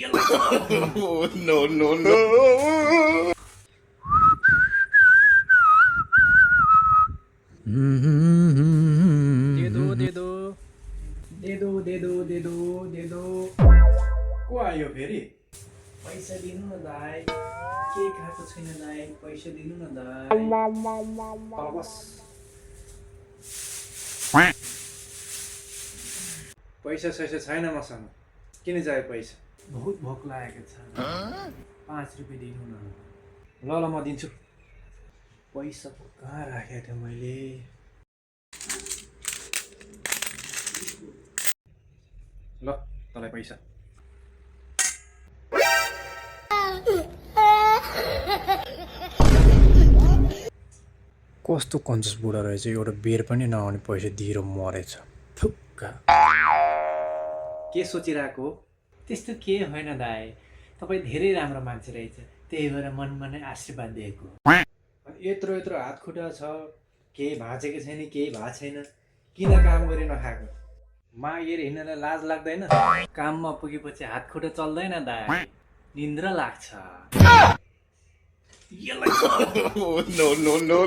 Oh, no, no, no. They दो they दो they दो दे दो दे दो दे दो को आयो फेरि पैसा दिनु न दाइ के खाएको छैन दाइ पैसा दिनु न दाइ बस पैसा सैसा छैन मसँग किन चाहियो पैसा बहुत भोक लागेको छ 5 रुपैयाँ दिनु न ल ल म दिन्छु पैसा कहाँ राखेको थिएँ मैले ल तँलाई पैसा कस्तो कन्जस बुढा रहेछ एउटा बेर पनि नआउने पैसा दिएर मरेछ थुक्का के सोचिरहेको त्यस्तो के होइन दाइ तपाईँ धेरै राम्रो मान्छे रहेछ त्यही भएर मनमा नै आशीर्वाद दिएको यत्रो यत्रो हात खुट्टा छ केही भाँचेको छैन केही भएको छैन किन काम गरे नखाएको मागेर हिँड्नलाई लाज लाग्दैन काममा पुगेपछि हात खुट्टा चल्दैन दाइ निन्द्रा लाग्छ Oh, no, no, no.